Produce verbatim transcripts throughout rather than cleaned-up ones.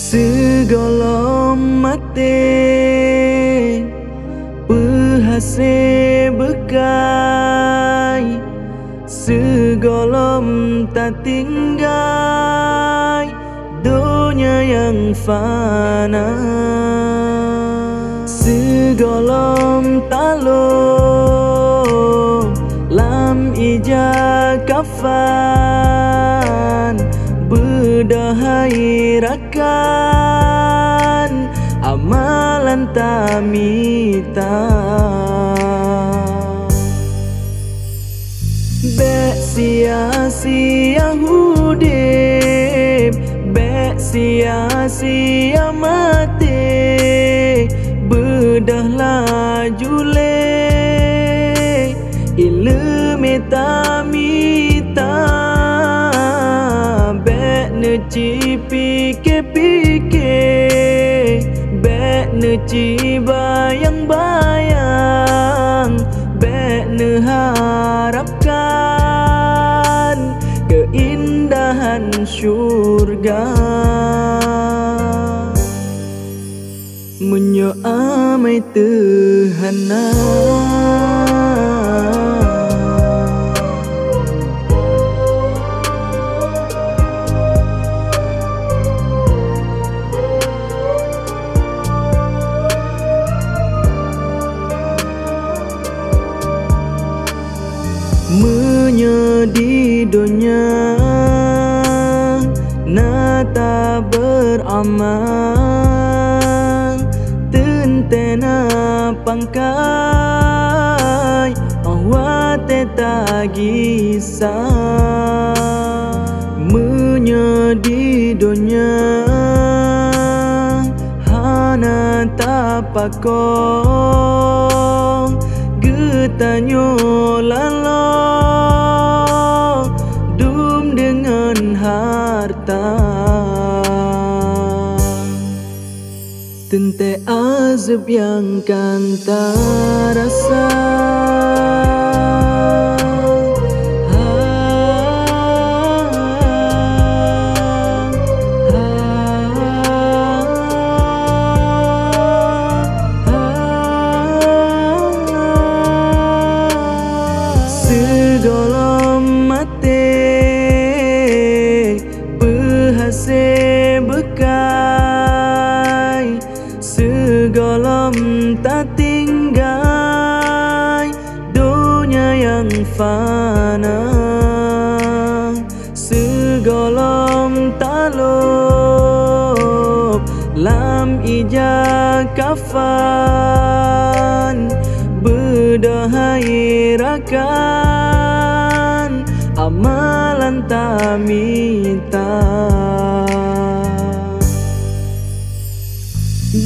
Sigohlom maté, peuhase beukai, sigohlom tatinggai donya nyang fana. Sigohlom talom lam ija kafan, beudôh hai rakan, amalan tamita. Bék sia-sia udeb, bék sia-sia maté, beudôh laju lé ileumé tamita. Bék neucipike-pike, bék neucibayang-bayang, bék neuharapkan keuindahan syurga. Meunyoe amai teuh hana, meunyoe di donya na tabeuramal, teuntée na pangkai óh watée tagisa. Meunyoe di donya hana tapakoe, geutanyoe lalom dum deungon hareuta. Teuntée azeueb nyang kan tarasa. Sigohlom maté, peuhase beukai, sigohlom tatinggai donya nyang fana. Sigohlom talop lam ija kafan, beudôh hai rakan, amalan tamita.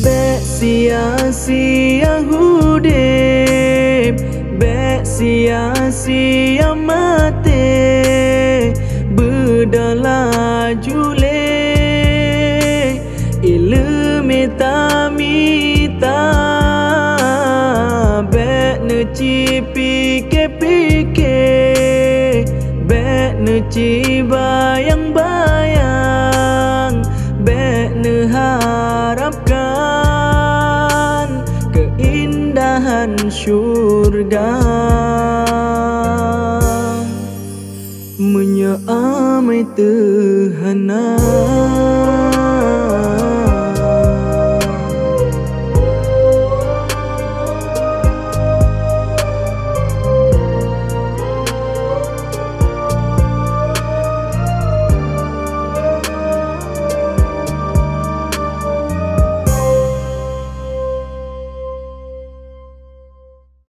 Bék sia-sia udeb, bék sia-sia maté, beudôh laju lé ileumé tamita. Bék neucipike-pike, bék neucibayang-bayang, bék neuharapkan keuindahan syurga. Meunyoe amai teuh hana,